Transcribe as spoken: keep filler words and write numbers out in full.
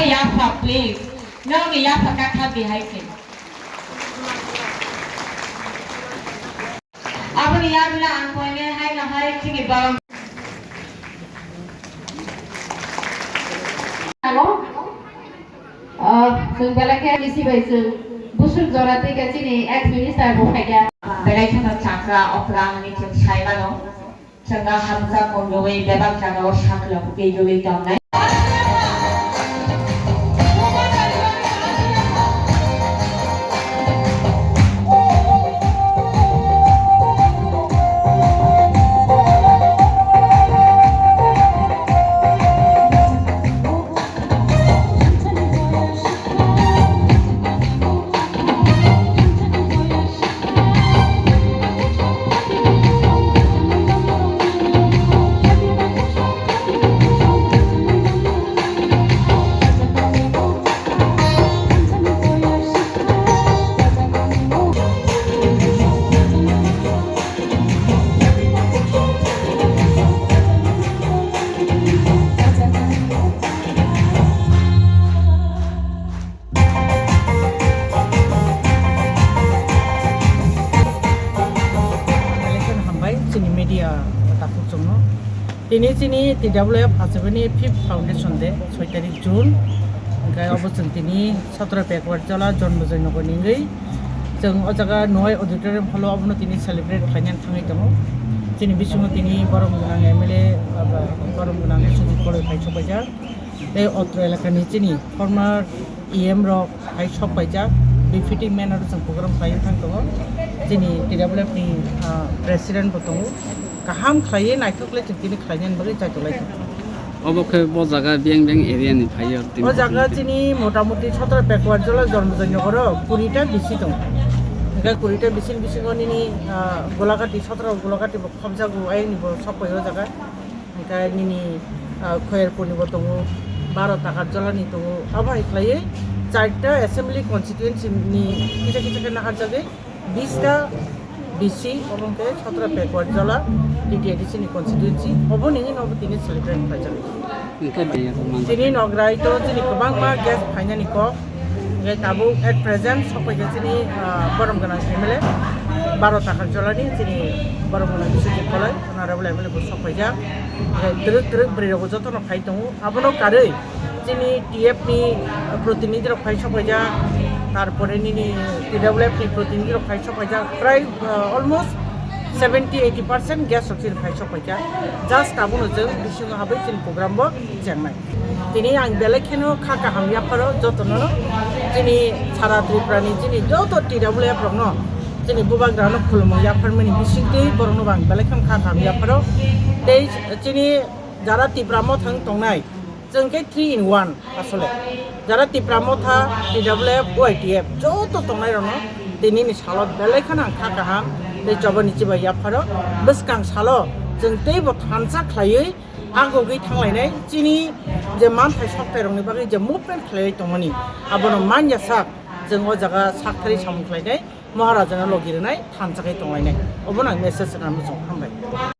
Yapha, please. No, yapha kakha bihai se. Aboni yagula ang koine hai no hai chini bang. Hello? Ah, chwng belai khe bisi bai chwng busuk jora twi khe chini ex minister bo phaikha. Belai kheno chakra okra hwnwi chwng sai mano. Chwngno hamjak mung rwui bebak jagao sakno twi rwui tongnai. Election hambai chini media takhuk chwngno. Tini chini T W F Achebani fifth Foundation Day, soi tarik June. Hingke obo chwng tini Satra Backward Jola Jonmojoi Nogor ni wngwi chwng o jaga Noai Auditorium Hall o obono tini celebrate khlainani thangwi tongo. Chini bisingo tini borom gwnang M L A, aba, borom gwnang Sujit Koloi phai sokpaijak. Tei otro elakani chini former E M rok hai sok paijak, befitting manner o chwng program khlai thang tongo. Chini T W F ni, ah, president bo tongo. Kaham khlaiwi naithok le chwng tini khlainani bagwi chaitok lai tongo. Obo khe bo jaga biyang biyang area ni phaiyo tini. O jaga chini motamuti Satra Backward Jola Jonmojoi Nogoro kuri ta bisi tongo. Hingkhe kuri ta bisi ni bisingo nini, ah, Golagati, Satra Golagati bo khobjago, ayang ni bo sok pai o jaga. Hingkhe nini, ah, Khoyerpur ni bo tongo, baro Takarjola ni tongo. Abo hai khlaiwi charta assembly constituency ni kisa kisa khe naharjagwi bista B C, obo hingkhe Satra Backward Jola T T A D C ni constituency. Obo nini no obo tini celebrate khlaijak. Hingkhe tini nograi to chini kwbangma guest phainani kok. Hingkhe tabuk at present sokpaikha chini, ah, borom gwnang M L A, baro Takarjola ni chini borom gwnang Biswajit Koloi. Honorable M L A bo sok paijak. Hingke twrwk twrwk bwrwi rok jotono phai tongo. Abono karwi chini T F ni protinidhi rok phai sok paijak. Tarpore nini T W F ni protinidhi rok phai sok paijak. Prai, uh, almost seventy eighty percent guest rok chini phai sok paijak. Just abono chwng bisingo habwi chini program bo chengnai. Tini ang belai kheno kha kaham yapharo jotono no. Chini sara Tripura ni chini joto T W F rok no, chini bubagra no khulumung yapharmani bisingtwi borok no ang belai kheno kha kaham yapharo. Tei chini jara Tipra Motha wng tongnai, chwng khe three in one asole. Jara Tipra Motha, T W F, Y T F joto tongnai rok no tini ni salo belai kheno ang kha kaham tei chobani chibai yapharo. Bwskang salo chwng teibo thansa khlaiwi agogwi thanglainai, chini je manthai sokthai rokni bagwi je movement khlaiwi tongmani, abono manya sak, chwng o jaga sakthari samung khlainai, Maharaja no logi rwnai, thansa khe tonglainai. Obono ang message rwna muchung, hambai.